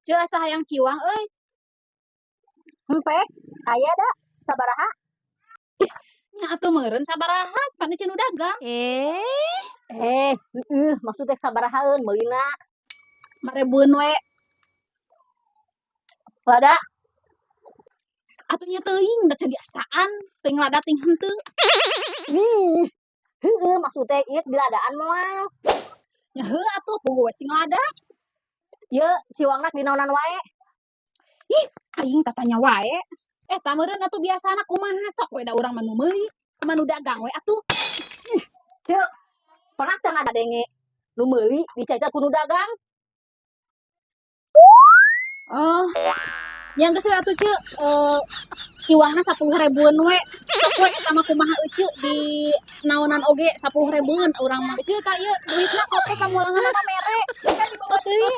Ceu, asa hayang ciwang euy. Empek, aya da, sabaraha? Nya atuh meureun sabaraha, pan eceun nu dagang. Eh, heeh, maksud teh sabarahaeun meulina? 5 ribuan we. Lada? Atuh nya teuing, da biasaan, teuing lada teuing henteu. Ih, heeh, maksud teh ieu diladaan moal? Nya heuh atuh, puguh we sing lada. Ye, ciwangna dinaonan wae? Ih, aing tatanya wae. Eh, tah meureun atuh biasana kumaha, sok we da urang mah nu meuli, mah nu dagang we atuh. Ceu, pernah teu ngadenge nu meuli dicaca ku nu dagang? Oh, yang geus atuh, Ceu, eh, ciwangna 10 ribuan we. Sok we sama kumaha ece di naonan oge 10 ribuan urang mah. Ceu, tah ieu duitna, kope pamulangan mah mere. Kan dibawa deui.